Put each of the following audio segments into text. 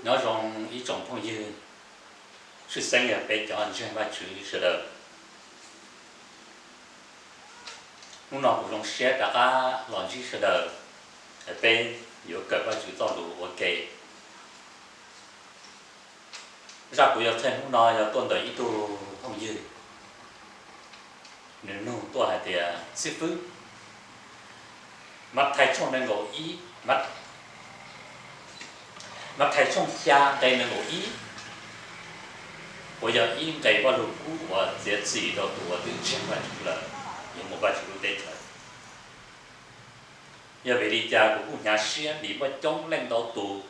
Nyob zoo ib tsoom phooj ywg, tshwj xeeb yog peb cov ntseeg Vajtswv sawv daws. Hnub no kuv zoo siab rov qab los ntsib sawv daws, peb yuav kawm Vajtswv txoj lus ua ke. Zaj kuv yuav qhia hnub no yog tuaj ntawm ib tug phooj ywg, nws nug tuaj hais tias, Xib fwb, Mathais tshooj nees nkaum ib, Mathais tshooj xya nqe nees nkaum ib, puas yog ib nqe Vajluskub uas txiav txim rau tus uas twb ntseeg Vajtswv lawm yuav mus Vajtswv lub teb chaws? Yog vim li cas kuv kuj hnyav siab, vim muaj coob leej ntau tus,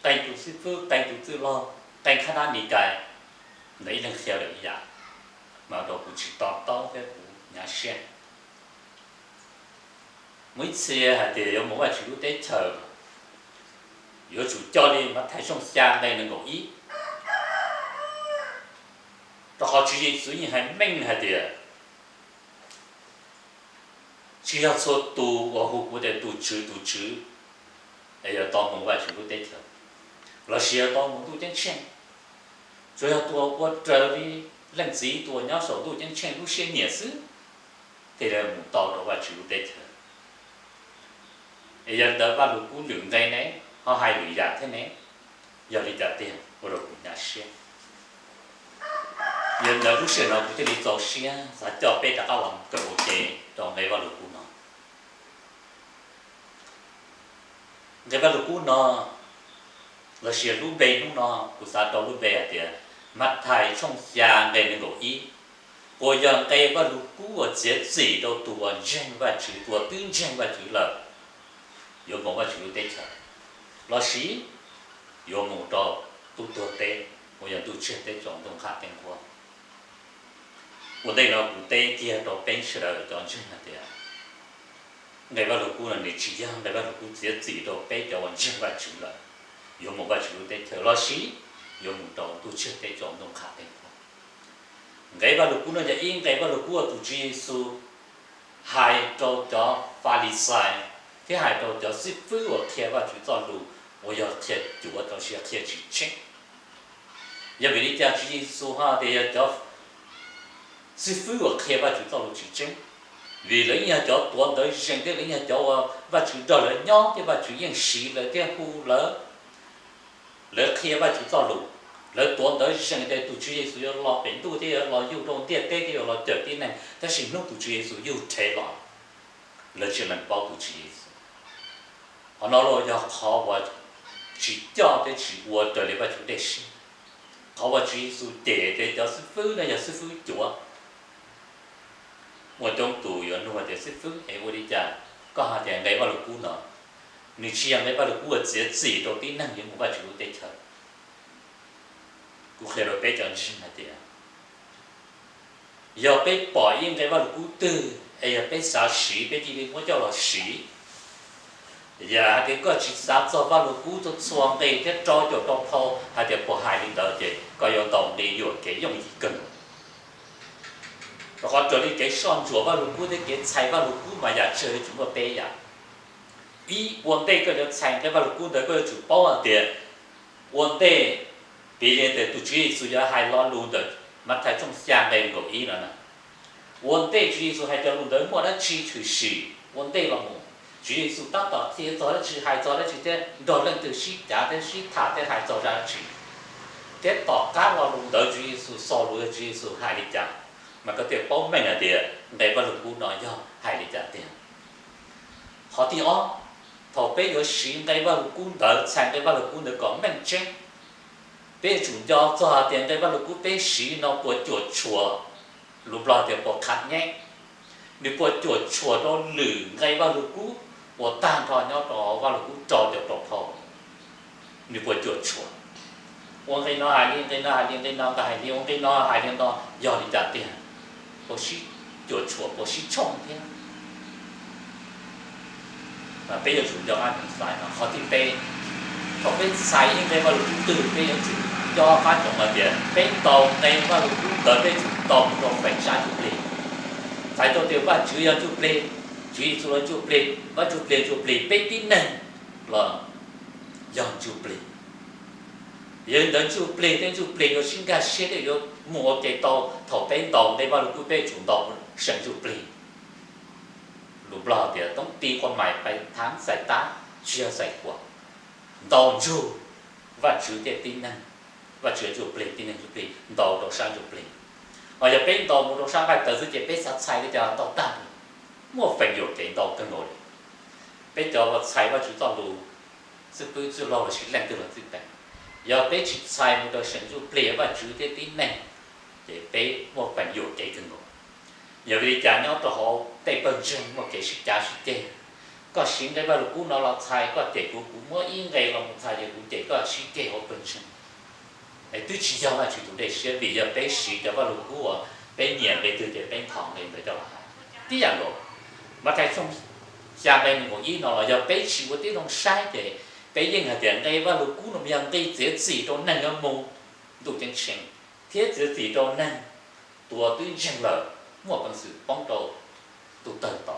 qee tus xib fwb, qee tus txwj laug, qee khab nab ni kais, ntawd ib leeg qhia lawm ib yam, mas ua rau kuv tsis to taub thiab kuv hnyav siab. Muaj ib txhia hais tias yuav mus Vajtswv lub teb chaws, yuav tsum coj li Mathais tshooj xya nqe nees nkaum ib, rau qhov Tswv Yexus yeej hais meej hais tias, tsis yog txhua tus uas hu kuv tias tus Tswv, tus Tswv, es yuav tau mus Vajtswv lub teb chaws, lossis yuav tau mus ntuj ceeb tsheej. Tsuas yog tus uas ua raws li Leej Txiv tus uas nyob saum ntuj ceeb tsheej lub siab nyiam xwb, thiaj li mus tau rau Vajtswv lub teb chaws. Es yog li ntawd Vajluskub lwm nqe ne, ho hais lwm yam thiab ne, yog li cas tiag ua rau kuv hnyav siab. Yog li ntawd lub sij hawm no kuv thiaj li txaus siab xav coj peb rov qab los kawm ua ke rau nqe Vajluskub no. Nqe Vajluskub no, lossis lub npe hnub no kuv xav rau lub npe hais tias Mathais tshooj xya nqe nees nkaum ib, puas yog nqe Vajluskub uas txiav txim rau tus uas ntseeg Vajtswv, tus uas twb ntseeg Vajtswv lawm yuav mus Vajtswv lub teb chaws, lossis yuav mus rau tub tuag teb uas yog ntuj tsiag teb tsaus ntuj nqha teb nquag? Ua ntej no kuv teb kiag rau peb sawv daws cov ntseeg hais tias, nqe Vajluskub no nws tsis yog nqe Vajluskub txiav txim rau peb cov uas ntseeg Vajtswv lawm yuav mus Vajtswv lub teb chaws lossis yuav mus rau ntuj tsiag teb tsaus ntuj nqha teb nquag. Nqe Vajluskub no yog ib nqe Vajluskub uas tus Tswv Yexus hais rau cov Falixais thiab hais rau cov xib fwb uas qhia Vajtswv txoj lus uas yog qhia cuav lossis qhia tsis tseeb. Yog vim li cas Tswv Yexus ho tias yog cov xib fwb uas qhia Vajtswv txoj lus tsis tseeb? Vim lawv yeej yog cov tuav ntawv zees thiab lawv yeej yog cov uas Vajtswv nrog lawv nyob thiab Vajtswv yeej siv lawv thiab hu lawv. Lawv qhia Vajtswv txoj lus, lawv tuav ntawv zees tias tus Tswv Yexus yuav los pem ntuj thiab yuav los yug rau ntiaj teb thiab yuav los cawm tib neeg, tab sis hnub tus Tswv Yexus yug rhev los, lawv tsis lees paub tus Tswv Yexus. Qhov no los yog qhov uas tsis coj thiab tsis ua raws li Vajtswv dej siab. Qhov uas Tswv Yexus cem tias cov xib fwb no yog xib fwb cuav. Muaj coob tus yuav nug tias, xib fwb, es ua li cas koj hais tias nqe Vajluskub no nws tsis yog nqe Vajluskub uas txiav txim rau tib neeg yuav mus Vajtswv lub teb chaws? Kuv qhia rau peb cov ntseeg hais tias, yog peb pom ib nqe Vajluskub twg es yog peb xav siv, peb cia li muab coj los siv. Yam hais tias koj tsis xav txog Vajluskub txhua txhua nqe thiab rau caum rau phau hais tias puas hais li ntawd, ces koj yuav ntaus nqi yuam kev yooj yim kawg. Rau qhov raws li kev soj ntsuam Vajluskub thiab kev txhais Vajluskub mas yam tsawg yuav tsum muaj peb yam. Ib, ua ntej koj yuav txhais nqe Vajluskub ntawd koj yuav tsum paub hais tias, ua ntej, piv li tias tus Tswv Yexus yuav hais lo lus ntawm Mathais tshooj xya nqe nees nkaum ib no na, ua ntej Tswv Yexus hais cov lus ntawd muaj dab tsi tshwm sim ua ntej los mus? Tswv Yexus tab tom qhia txog dab tsi, hais txog dab tsi thiab nrog leej twg sib cav thiab sib tham thiab hais txog zaj dab tsi? Thiab tom qab lo lus ntawd Tswv Yexus xaus lus, Tswv Yexus hais li cas? Mas koj thiaj paub meej hais tias nqe Vajluskub no yog hais li cas tiag. Qhov thib ob, thaum peb yuav siv nqe Vajluskub ntawd, txhais nqe Vajluskub ntawd kom meej tseeb, peb yuav tsum nco txog hais tias nqe Vajluskub peb siv no puas cuam tshuam, lus Nplog tias puas kham nyeb, nws puas cuam tshuam rau lwm nqe Vajluskub uas tag nrho nyob rau hauv Vajluskub rau caum rau phau, nws puas cuam tshuam? Ua nqe no hais li, nqe no hais li, nqe no hais li, ua nqe no hais li no, yog li cas tiag? Puas sib cuam tshuam, puas sib tshooj thiab? Peb yuav tsum nco qab txais no. Qhov thib peb, thaum peb txhais ib nqe Vajluskub twg, peb yuav tsum nco qab tsoom hais tias peb ntaus nqe Vajluskub ntawd peb tsum ntaus mus rau feem sab ntsuj plig. Txhais tau tias Vajtswv yog ntsuj plig, Tswv Yexus los ntsuj plig, Vaj Ntsuj Plig ntsuj plig, peb tib neeg los yog ntsuj plig. Yog li ntawd ntsuj plig thiab ntsuj plig yuav sib nkag siab thiab yuav mus ua ke tau thaum peb ntaus nqe Vaj Lug Kub, peb tsum ntaus seem ntsuj plig. Lus Nplog tias tống ti qua mày, phải thắng giải tán, chứ không giải quà. Ntaus ntsug Vajtswv thiab tib neeg, Vajtswv ntsuj plig, tib neeg ntsuj plig, ntaus rau sab ntsuj plig. Hos yog peb ntaus mus rau sab nqaij tawv xwb ces peb xav txhais li cas los tau tag, muaj feem yuam kev ntau kawg nkaus li. Peb cov uas txhais Vajtswv txoj lus, xib fwb txwj laug los sis leej twg los txij peem, yog peb tsis txhais mus rau seem ntsuj plig Vajtswv thiab tib neeg, ces peb muaj feem yuam kev kawg nkaus. Yog vim li cas nyob rau hauv tej pawg ntseeg muaj kev sib cav sib ceg? Koj siv nqe Vaj Lug Kub no los txhais koj cem kuv, kuv muab ib nqe los mus txhais ces kuv cem koj, sib ceg hauv pawg ntseeg. Es twb tsis yog Vajtswv tus dej siab, vim yog peb siv cov Vaj Lug Kub uas peb nyiam nqe twg ces peb nthos nqe ntawd coj los hais. Tib yam nkaus, Mathais tshooj xya nqe nees nkaum ib no los yog peb tsis ua tib zoo saib ces peb yeej hais tias nqe Vaj Lug Kub no yog nqe txiav txim rau neeg yuav mus ntuj ceeb tsheej thiab txiav txim rau neeg tus uas twb ntseeg lawm muaj peev xwm poob rau ntuj tawg to.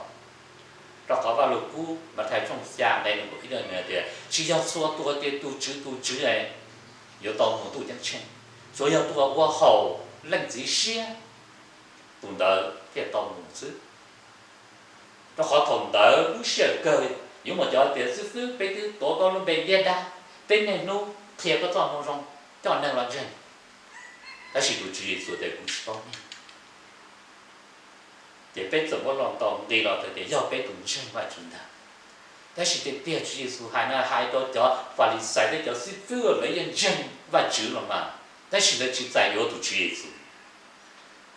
Rau qhov Vaj Lug Kub Mathais tshooj xya nqe nees nkaum ib tias, tsis yog txhua tus tias tus Tswv, tus Tswv yuav tau mus ntuj ceeb tsheej, tsuas yog tus uas ua haum Leej Txiv siab, tus ntawd thiaj tau mus xwb. Rau qhov thaum ntawd lub sij hawm kawg yuav muaj cov tias, xib fwb, peb twb tuav koj lub npe ntiab dab, peb niaj hnub qhia koj txoj moo zoo coj neeg los ntseeg. Tab sis tus Tswv Yexus tias, kuv tsis paub nej. Ces peb txawm muab los ntaus nqi los tias yog peb tus ntseeg Vajtswv ntag. Tab sis tiag tiag Tswv Yexus hais no hais rau cov Falixais thiab cov xib fwb uas lawv yeej ntseeg Vajtswv los mas, tab sis lawv tsis txais yuav tus Tswv Yexus.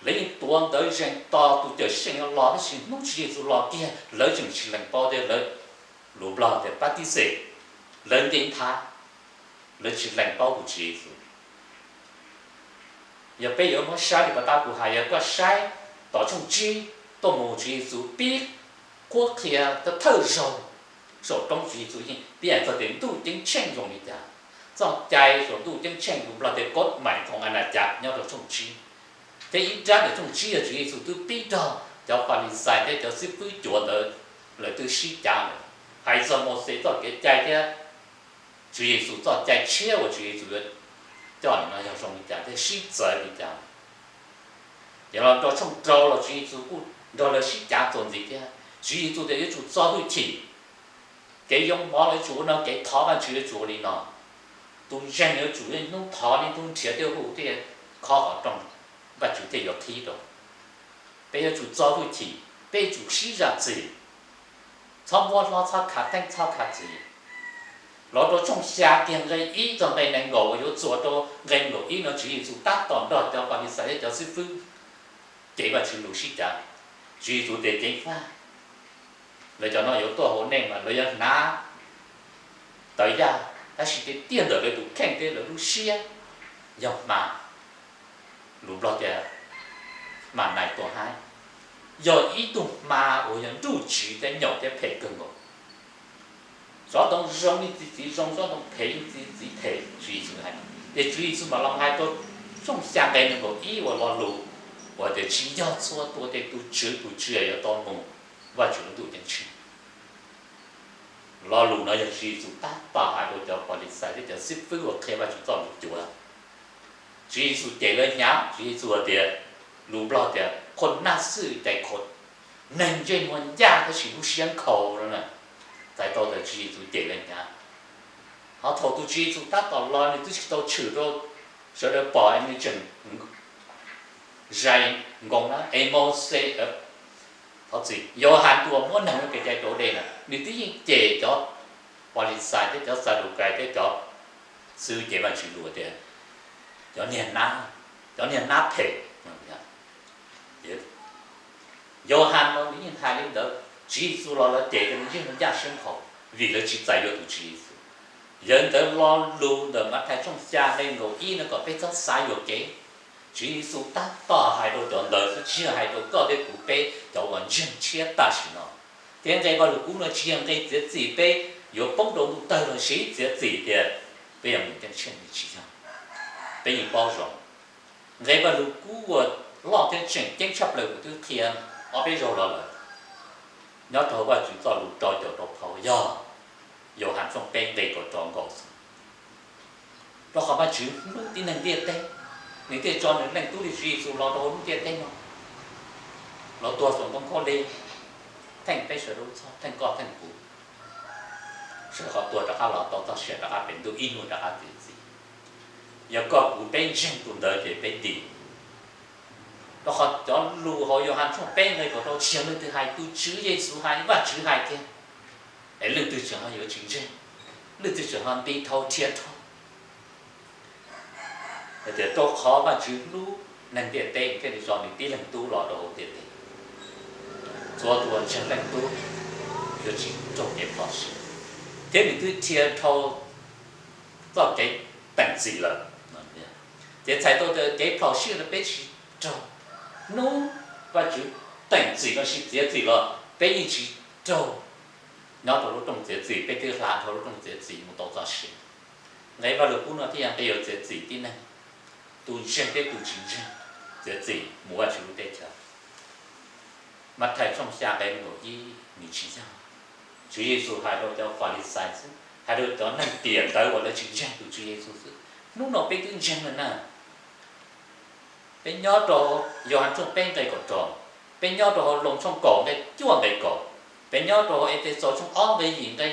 Lawv yeej tuav ntawv zeeg tos tus Cawm Seej los, tab sis hnub Tswv Yexus los kiag lawv tseem tsis lees paub thiab, lawv, lus Nplog tias pab tib xes, lawv nti nthav, lawv tsis lees paub tus Tswv Yexus. Yog peb yuav muab saib li pas tab kuv hais, yog koj saib tom tshooj tsib tuaj mus Tswv Yexus pib qhuab qhia thawj zaug saum roob, Tswv Yexus yeej piav txog tias ntuj ceeb tsheej zoo li cas. Txoj cai saum ntuj ceeb tsheej lus Nplog tias cột mốc thông an lạc nyob rau tshooj tsib. Thiab ib nrab ntawm tshooj tsib yog Tswv Yexus twb pib nrog cov Falixais thiab cov xib fwb cuav ntawd, lawv twb sib cav lawm, hais txog Mauxes txoj kev cai thiab Tswv Yexus txoj cai tshiab uas Tswv Yexus yuav coj no yog zoo li cas thiab sib txawv li cas. Ces los rau tshooj rau los Tswv Yexus kuj nrog lawv sib cav txuas ntxiv thiab. Tswv Yexus tias yuav tsum txo hwj chim, kev yoo mov los yuav tsum ua no, kev thov Vajtswv yuav tsum ua li no. Tus ntseeg yuav tsum niaj hnub thov, niaj hnub nrhiav thiab hu thiab khob qhov rooj, Vajtswv thiaj yuav qhib rau. Peb yuav tsum txo hwj chim, peb yuav tsum sib zam txim, txhob muab hlob, txhob khav theeb, txhob khav txiv. Los rau tshooj xya kiag nqe ib txog nqe nees nkaum uas yuav txuas rau nqe nees nkaum ib no Tswv Yexus tab tom nrog cov Falixais thiab cov xib fwb cev Vajtswv lus sib cav. Tswv Yexus tias ceev faj, lawv cov no yuav tuaj hauv nej mas lawv yuav hnav tawv yaj, tab sis tiag tiag ntawm lawv tus kheej thiab lawv lub siab yog hma. Lus Nplog tias hma nais tua haib, yog ib tug hma uas yog nruj tsiv thiab nyaum thiab phem kawg nkaus. Xov tooj zoo li txiv txiv zoo, xov tooj phem li txiv txiv phem, Tswv Yexus hais. Ces Tswv Yexus mam los hais rau tshooj xya nqe nees nkaum ib uas lo lus uas tias tsis yog txhua tus tias tus Tswv, tus Tswv yuav tau mus Vajtswv lub ntuj ceeb tsheej. Lo lus no yog Tswv Yexus tab tom hais rau cov Falixais thiab cov xib fwb uas qhia Vajtswv txoj lus cuav. Tswv Yexus cem lawv hnyav, Tswv Yexus hais tias, lus Nplog tias khuv naj xwj cais khuv, neeg ntsej muag ncaj tab sis lub siab nkhaus no na. Txais tau tias Tswv Yexus cem lawv hnyav. Ho thaum tus Tswv Yexus tab tom los nws twb tsis tau tshwm rau sawv daws pom, nws tseem zais nkoos na, es Mauxes, thov txim, Yauhas tus uas muab neeg lub kev cai rau dej na, nws twb yeej cem cov Falixais thiab cov Xadukais thiab cov xib hwb cev Vajtswv lus tias cov niag nab, cov niag nab phem. Yauhas los nws yeej hais li ntawd, Tswv Yexus los lawv cem tias nws ntsej muag ncaj siab nkhaus vim lawv tsis txais yuav tus Tswv Yexus. Yog li ntawd lo lus ntawm Mathais tshooj xya nqe nees nkaum ib no kom peb txhob xav yuam kev. Tswv Yexus tab tom hais rau cov ntawd xwb, tsis yog hais rau koj thiab kuv peb cov uas ntseeg tshiab tam sim no. Thiab nqe Vajluskub no tsis yog nqe txiav txim peb yuav poob rau ntuj tawg los sis txiav txim tias peb yuav mus ceeb tsheej, tsis yog. Peb yeej paub zoo, nqe Vajluskub uas loj thiab tseem ceeb tshaj plaws kuv twb qhia ob peb zaug los lawm, nyob rau Vajtswv txoj lus rau caum rau phau yog Yauhas tshooj peb nqe kaum rau nkaus xwb. Rau qhov Vajtswv hlub tib neeg ntiaj teb, nws thiaj tso nws Leej Tub Tswv Yexus los rau hauv lub ntiaj teb no, los tuag saum ntoo khaub lig, theej peb sawv daws lub txhoj, theej koj theej kuv, sawv qhov tuag rov qab los tau txoj sia rov qab pem ntuj ib hnub rov qab txiav txim. Yog koj kuv peb ntseeg tus ntawd ces peb dim. Rau qhov cov lus hauv Yauhas tshooj peb nqe kaum rau tsis yog leej twg hais, tus Tswv Yexus hais, Vajtswv hais tiag. Es leej twg tseem ho yuav tsis ntseeg, leej twg tseem ho nti dhau rhiav dhau. Hais tias rau qhov Vajtswv hlub neeg ntiaj teb thiaj li tso nws tib leeg tub los rau hauv ntiaj teb. Txhua tus uas ntseeg leej tub yuav tsis raug kev phom sij, thiab nws twb rhiav dhau txoj kev teem txim lawm. Ces txhais tau tias kev phom sij no peb tsis raug. Hnub Vajtswv teem txim los sis txiav txim los peb yeej tsis raug nyob rau lub rooj txiav txim, peb twb hla dhau lub rooj txiav txim mus tau txoj sia. Nqe Vajluskub no thiaj yog nqe yuav txiav txim tib neeg, tus ntseeg thiab tus tsis ntseeg, txiav txim mus Vajtswv lub teb chaws. Mathais tshooj xya nqe nees nkaum ib nws tsis yog. Tswv Yexus hais rau cov Falixais xwb, hais rau cov neeg tiam ntawd uas lawv tsis ntseeg tus Tswv Yexus xwb. Hnub no peb twb ntseeg lawm na. Peb nyob rau Yauhas tshooj peb nqe kaum rau, peb nyob rau hauv Loos tshooj kaum nqe cuaj nqe kaum, peb nyob rau hauv Efexus tshooj ob nqe yim nqe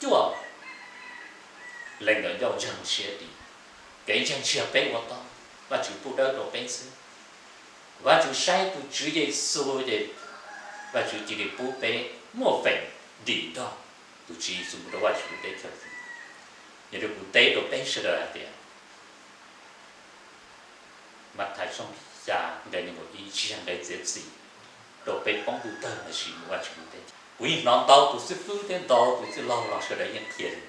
cuaj. Lees ntawm ncauj ntseeg siab dim, kev ntseeg tsis yog peb ua tau, Vajtswv pub dawb rau peb xwb. Vajtswv saib tus Tswv Yexus ces Vajtswv cia li pub peb muaj feem dim nrog tus Tswv Yexus mus rau Vajtswv lub teb chaws xwb. Yog li kuv teb rau peb sawv daws hais tias, Mathais tshooj xya nqe nees nkaum ib tsis yog nqe txiav txim rau peb poob ntuj tawg los sis mus Vajtswv lub teb chaws. Kuv yeej hnov ntau tus xib fwb thiab ntau tus txwj laug los sawv daws yeej qhia li,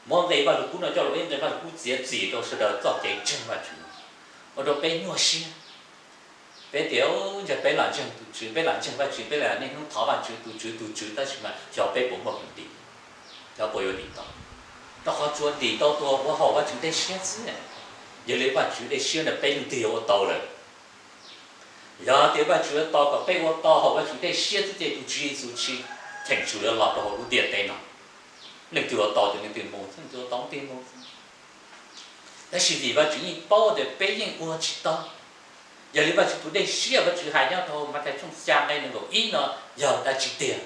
muab nqe Vajluskub no coj los ua ib nqe Vajluskub txiav txim rau sawv daws txoj kev ntseeg Vajtswv, ua rau peb nyuaj siab. Peb tias, ntshai peb lam ntseeg tus Tswv, peb lam ntseeg Vajtswv, peb lam niaj hnub thov Vajtswv tus Tswv tus Tswv, tab sis mas xyov peb puas muaj kev dim, xyov puas yuav dim tau. Rau qhov tsuas dim tau tus uas ua haum Vajtswv tej siab xwb. Yog li Vajtswv tej siab ntawd peb leej twg yuav ua tau lawm? Yog tias Vajtswv yuav tos kom peb ua tau haum Vajtswv tej siab xwb ces tus Tswv Yexus tsis cheem tsum yuav los rau hauv lub ntiaj teb no. Leej twg ua tau ces leej twg mus xwb, leej twg ua tau leej twg mus xwb. Tab sis vim Vajtswv yeej paub tias peb yeej ua tsis tau, yog li Vajtswv tus dej siab Vajtswv hais nyob rau Mathais tshooj xya nqe nees nkaum ib no yog dab tsi tiag?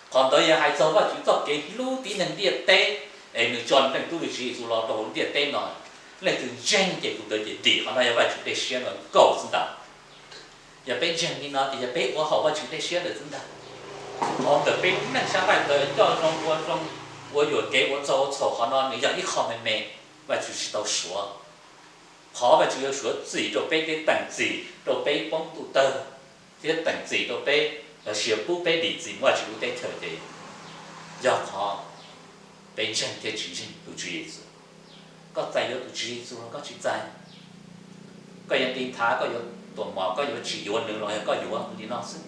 Qhov ntawd yog hais txog Vajtswv txoj kev hlub tib neeg ntiaj teb, es nws tso nws Leej Tub Tswv Yexus los rau hauv ntiaj teb no. Leej twg ntseeg ces tus ntawd ces dim. Qhov no yog Vajtswv dej siab nkaus xwb ntag. Yog peb ntseeg li no ces yog peb ua haum Vajtswv dej siab ntawd xwb ntag. Qhov ntawm peb lub neej sab nqaij ntawd coj zoo ua zoo, ua yuam kev ua txaug ua txhaum, qhov no nws yog ib qho me me, Vajtswv tsis tau suav. Qhov Vajtswv yuav suav txim rau peb thiab teem txim rau peb poob ntuj tawg, thiab teem txim rau peb los sis pub peb dim txim mus Vajtswv lub teb chaws ces yog qhov peb ntseeg thiab tsis ntseeg tus Tswv Yexus. Koj txais yuav tus Tswv Yexus los koj tsis txais? Koj yuav nti nthav, koj yuav tuam mom, koj yuav tsis yuav nws los yog koj yuav li no xwb?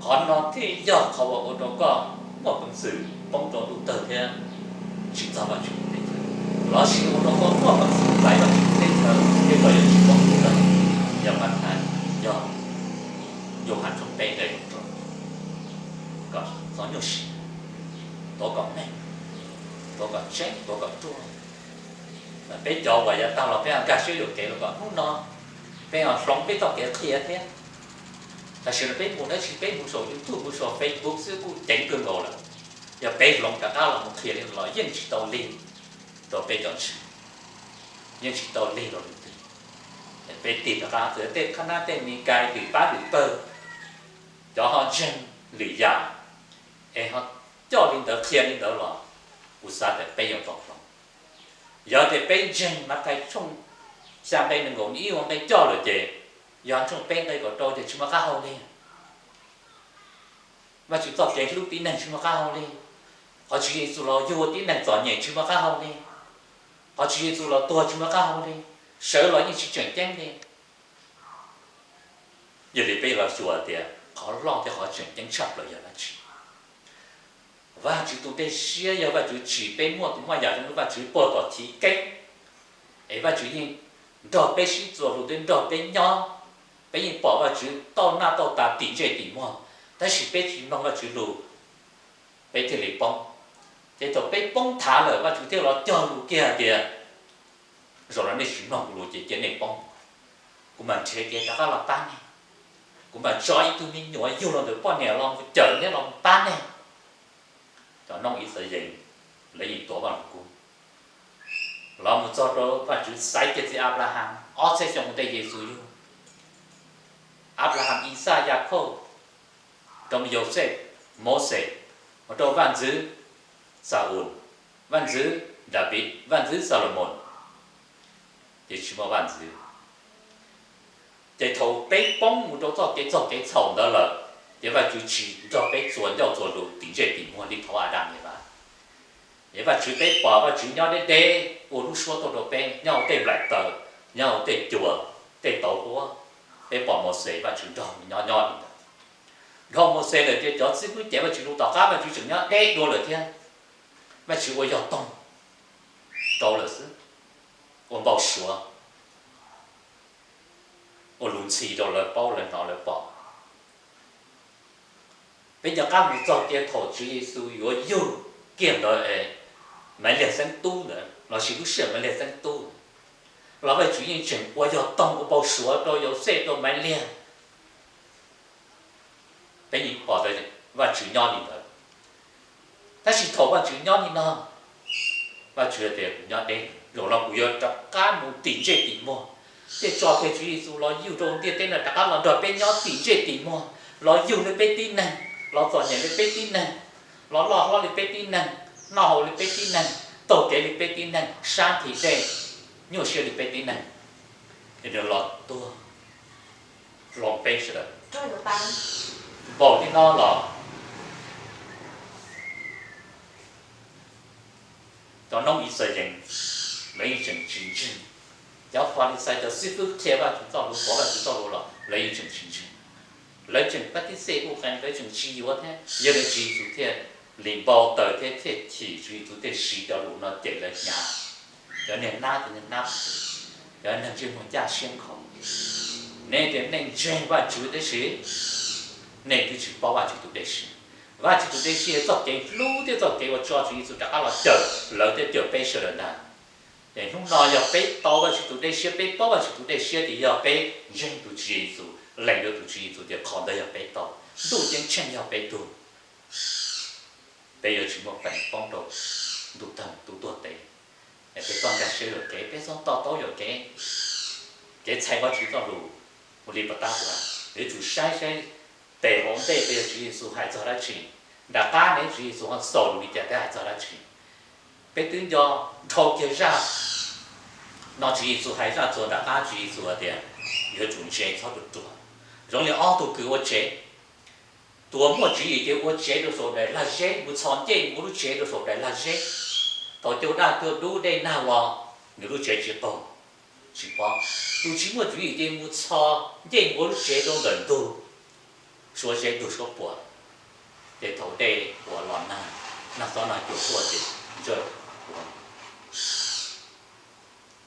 Qhov no thiaj yog qhov uas ua rau koj muaj peev xwm poob rau ntuj tawg thiab tsis txog Vajtswv lub teb chaws, los sis ua rau koj muaj peev xwm txais Vajtswv lub teb chaws thiab koj yuav tsis poob ntuj tawg. Yog Mathais, yog Yauhas tshooj peb nqe kaum rau, kom txhob nyuaj siab, tuav kom meej, tuav kom tseeb, tuav kom ruaj. Peb cov uas yav tag los peb ho nkag siab yuam kev los kom hnub no peb ho hloov peb txoj kev qhia thiab. Tam sim no peb mus dab tsi peb mus saum YouTube, mus saum Facebook xwb kuj ceev kawg nkaus lawm. Yog peb hloov rov qab los mus qhia li los yeej tsis tau lig rau peb cov ntseeg, yeej tsis tau lig rau leej twg. Peb tig rov qab txawm tej qhab nab tej me kais lwm pab lwm pawg, cov ho ntseeg lwm yam es ho coj li ntawd qhia li ntawd los kuv xav tias peb yuav tau hloov. Yog tias peb ntseeg Mathais tshooj xya nqe nees nkaum ib ua nqe coj lawm ces yog tshooj peb nqe kaum rau ces tsis muaj qab hau li. Vajtswv txoj kev hlub tib neeg tsis muaj qab hau li. Qhov Tswv Yexus los yug ua tib neeg txom nyem tsis muaj qab hau li. Qhov Tswv Yexus los tuag tsis muaj qab hau li. Sawv los yeej tsis tseem ceeb li. Yog li peb los xyuas tias qhov loj thiab qhov tseem ceeb tshaj plaws yog dab tsi? Vajtswv tus dej siab yog Vajtswv tsim peb muaj tus moj yam zoo li Vajtswv puag tom chiv keeb, es Vajtswv yeej nrog peb sib txuas lus thiab nrog peb nyob. Peb yeej pom Vajtswv tauj naj tauj tas tim ntsej tim muag, tab sis peb tsis mloog Vajtswv lus, peb thiaj li poob. Ces thaum peb poob thav lawm, Vajtswv thiaj los cog lus kiag hais tias, zaum no nej tsis mloog kuv lus ces cia nej poob. Kuv mam nrhiav kev rov qab los pab nej. Kuv mam tso ib tug me nyuam yug los ntawm poj niam los mus cawm nej, los mus pab nej. Cov noob Yixalayees, lawv yeej tuav Vajluskub, los mus txog rau Vajtswv xaiv kiag txiv Anplahas ob txhiab xyoo ua ntej Yexus yug. Anplahas, Ixaj, Yakhauj, rau Yauxej, Mauxes, mus rau vaj ntxwv Xaus, vaj ntxwv Daviv, vaj ntxwv Xalumoos, ces tsis muaj vaj ntxwv. Ces thaum peb poob mus rau txoj kev txog kev txhaum ntawd lawm, ces Vajtswv tsis nrog peb txuas ncauj txuas lus tim ntsej tim muag li thaum Adas Evas. Es Vajtswv peb pom Vajtswv nyob deb deb ua lub suab tuaj rau peb, nyob hauv tej nplaim taws, nyob hauv tej cua, tej tauv huab. Peb pom Mauxes Vajtswv nrog nyob nyob li ntawd. Dhau Mauxes lawm ces cov txib hwb cev Vajtswv lus tom qab Vajtswv tseem nyob deb dua lawm thiab. Vajtswv ua yog toog rau lawm xwb, ua npau suav, ua lus ntxhi rau lawv paub lawv hnov lawv pom. Peb nco qab mus txog kiag thaum Tswv Yexus yuav yug kiag ntawd es, Maiv Liag xeeb tub ntawd lossis lub sij hawm Maiv Liag xeeb tub los Vajtswv yeej tseem ua yog toog ua npau suav rau Yauxej rau Maiv Liag. Peb yeej pom tias Vajtswv nyob li ntawd. Tab sis thaum Vajtswv nyob li no, Vajtswv tias kuv nyob deb, zaum no kuv yuav rov qab mus tim ntsej tim muag, thiaj tso kiag Tswv Yexus los yug rau ntiaj teb no rov qab los nrog peb nyob tim ntsej tim muag, los yug li peb tib neeg, los txom nyem li peb tib neeg, los loj hlob li peb tib neeg, noj haus li peb tib neeg, taug kev li peb tib neeg, sab nthim dej, nyuaj siab li peb tib neeg, es nws los tuag hlo peb sawv daws. Npaum li no los cov noob Yixalayees lawv yeej tseem tsis ntseeg. Cov Falixais, cov xib fwb qhia Vajtswv txoj lus, tuav Vajtswv txoj lus los lawv yeej tseem tsis ntseeg. Lawv tseem pab tib xej ub qee, lawv tseem tsis yuav thiab. Yog li Tswv Yexus thiaj li npau taws thiab thiaj chim, Tswv Yexus thiaj siv cov lus no cem lawv hnyav. Cov niag nab, cov niag nab, cov neeg ntsej muag ncaj siab nkhaus, nej tias nej ntseeg Vajtswv tab sis nej twb tsis paub Vajtswv tus dej siab. Vajtswv tus dej siab yog txoj kev hlub thiab txoj kev uas tso Tswv Yexus rov qab los cawm lawv thiab cawm peb sawv daws ntag. Es hnub no yog peb tau Vajtswv tus dej siab, peb paub Vajtswv tus dej siab, ces yog peb ntseeg tus Tswv Yexus, lees yuav tus Tswv Yexus tias qhov ntawd yog peb tau, ntuj ceeb tsheej yog peb tug, peb yuav tsis muaj feem poob rau ntuj tawg tub tuag tes. Es peb txhob nkag siab yuam kev, peb txhob to taub yuam kev, kev txhais Vajtswv txoj lus ua li pas tab ua. Yuav tsum saib saib tes hauv ntej peb yog Tswv Yexus hais txog dab tsi, nram qab ne Tswv Yexus ho xaus lus li cas thiab hais txog dab tsi. Peb twb nco dhau kiag zaj no, Tswv Yexus hais zaj txuas nram qab, Tswv Yexus hais tias yuav tsum ntse txhob ruam ruam. Zoo li ob tug kws ua tsev, tus uas muaj tswv yim ces ua tsev rau saum daim lag zeb, mus txhos ncej mus ua lub tsev rau saum daim lag zeb. Thaum cua daj cua dub dej nag los nws lub tsev tsis qaug, tsis pob. Tus tsis muaj tswv yim ces mus txhos ncej mus ua lub tsev rau ntawm ntug, suav zeb ntug suab puam, ces thaum dej uas los nag, nag xob nag cua tuaj ces ntsawj ua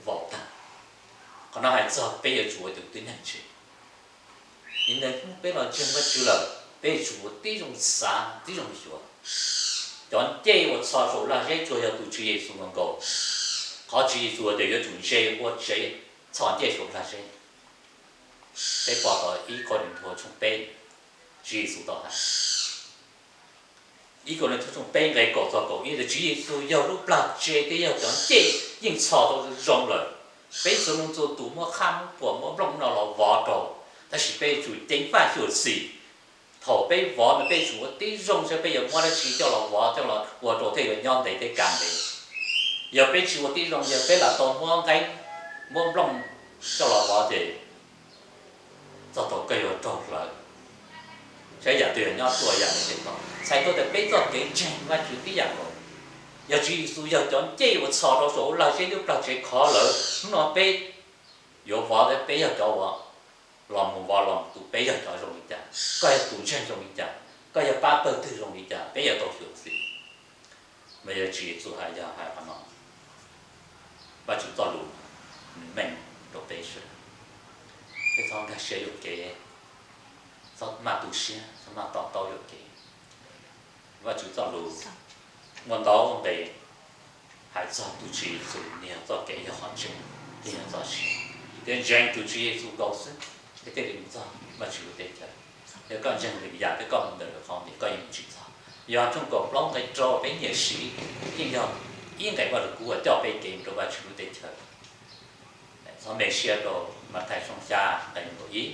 vau tag. Qhov no hais txog peb yuav tsum ua tus tib neeg ntse. Ib hnub peb los ntseeg Vajtswv lawm, peb yuav tsum ua tib zoo xav tib zoo xyuas. Cov ncej uas txhos saum lag zeb tsuas yog tus Tswv Yexus nkaus. Qhov Tswv Yexus tias yuav tsum ntse ua tsev txhos ncej saum lag zeb. Peb pom tau ib Kauleethaus tshooj peb, Tswv Yexus tau hais, ib Kauleethaus tshooj peb nqe kaum txog kaum ib tias Tswv Yexus yog lub plag tsev thiab yog cov ncej yeej txhos tau zoo lawm. Peb txhua leej txhua tus muab qhab muab puam muab nplooj no los vov rau, tab sis peb yuav tsum ceev faj xyuam xim. Thaum peb vov no peb yuav tsum ua tib zoo saib peb yuav muab dab tsi coj los vov coj los ua rau thiaj yuav nyob ntev thiab kav ntev. Yog peb tsis ua tib zoo, yog peb lam tau muab nqeeb muab nplooj coj los vov ces txog thaum kawg yuav raug hlawv, saib yam twg yog nyob tuaj yam twg tsis tau. Txhais tau tias peb txoj kev ntseeg Vajtswv tib yam nkaus. Yog Tswv Yexus yog cov ncej uas txhos rau saum lub lag zeb lub plag tsev khov lawm, hnub no peb yuav vov thiab peb yog cov uas los mus vov los mus tus, peb yog cov zoo li cas, koj yog tus ntseeg zoo li cas, koj yog pab pawg twg zoo li cas, peb yuav tau xyuam xim. Mas yog Tswv Yexus hais yog hais qhov no, Vajtswv txoj lus nws meej rau peb sawv daws. Peb txhob nkag siab yuam kev, txhob maj tu siab, txhob maj to taub yuam kev. Vajtswv txoj lus Muaj ntau nqe hais txog tus Tswv Yexus niag txoj kev yog qhov tseeb, thiab yog txoj sia, thiab ntseeg tus Tswv Yexus nkaus xwb thiaj li mus txog Vajtswv lub teb chaws. Yog koj ntseeg lwm yam thiab koj mus ntawm lwm qhov ces koj yeej mus tsis txog. Yog tshooj kaum plaub nqe rau peb nyiam siv, yeej yog ib nqe Vajluskub uas coj peb kev mus rau Vajtswv lub teb chaws. Txhob me siab rau Mathais tshooj xya nqe nees nkaum ib.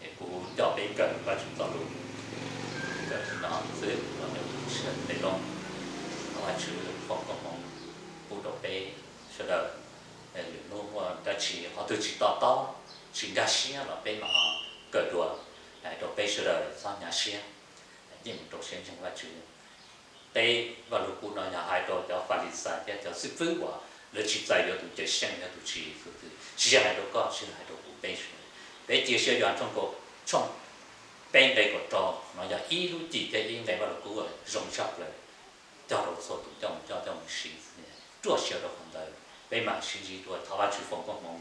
Es kuv coj peb kawm Vajtswv txoj lus, kawm li no xwb los ntawm Ntseeg Npis Loos. Thov Vajtswv foom koob hmoov pub rau peb sawv daws. Lwm hnub muaj dab tsi qhov twg tsis to taub, tsis nkag siab los peb mam kawm dua rau peb sawv daws txhob hnyav siab, yeej mus rau siab ntseeg Vajtswv. Teb Vajluskub no yog hais rau cov Falixais thiab cov xib fwb uas lawv tsis txais yuav tus Cawm Seej yog tus Tswv Yexus xwb, tsis yog hais rau koj, tsis yog hais rau kuv, peb sawv daws. Peb cia siab Yauhas tshooj kaum, tshooj peb nqe kaum rau no yog ib lub cim thiab ib nqe Vajluskub uas zoo tshaj plaws coj rau txhua tus coj mus coj, coj mus siv. Ruaj siab rau qhov ntawd, peb mam sib ntsib dua. Thov Vajtswv foom koob hmoov